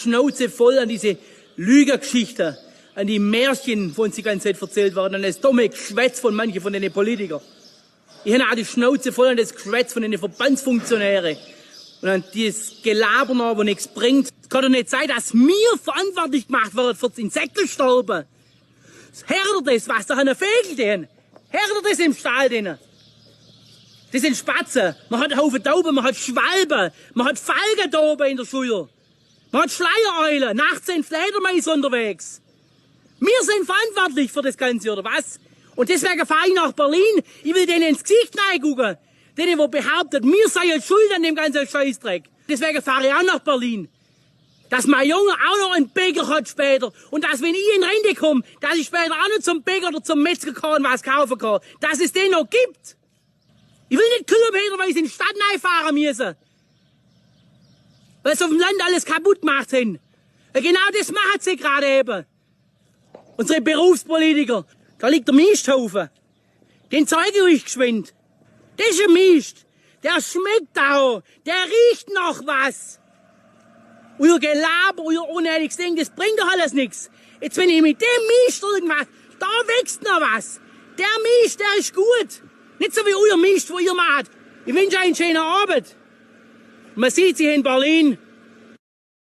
Schnauze voll an diese Lügergeschichten, an die Märchen, wo uns die ganze Zeit erzählt werden, an das dumme Geschwätz von manchen von den Politikern. Ich habe auch die Schnauze voll an das Geschwätz von den Verbandsfunktionären und an dieses Gelaber noch, wo nichts bringt. Es kann doch nicht sein, dass mir verantwortlich gemacht wird für das Insektensterben. Hört ihr das, was da an Vögel denn? Hört ihr das im Stall denn? Das sind Spatzen. Man hat einen Haufen Tauben, man hat Schwalben, man hat Falken da oben in der Schule. Man hat Schleiereulen, nachts sind Fledermäuse unterwegs. Wir sind verantwortlich für das Ganze, oder was? Und deswegen fahre ich nach Berlin. Ich will denen ins Gesicht reingucken. Denen, wo behauptet, wir seien schuld an dem ganzen Scheißdreck. Deswegen fahre ich auch nach Berlin. Dass mein Junge auch noch einen Bäcker hat später. Und dass, wenn ich in Rente komme, dass ich später auch noch zum Bäcker oder zum Metzger kann und was kaufen kann. Dass es den noch gibt. Ich will nicht kilometerweise in die Stadt reinfahren müssen. Weil sie auf dem Land alles kaputt gemacht haben. Ja, genau das machen sie gerade eben. Unsere Berufspolitiker. Da liegt der Misthaufen. Den zeige ich euch geschwind. Das ist ein Mist. Der schmeckt auch. Der riecht nach was. Euer Gelaber, euer unnötiges Ding, das bringt doch alles nichts. Jetzt, wenn ich mit dem Mist irgendwas, da wächst noch was. Der Mist, der ist gut. Nicht so wie euer Mist, wo ihr macht. Ich wünsche euch einen schönen Abend. Man sieht sich in Berlin.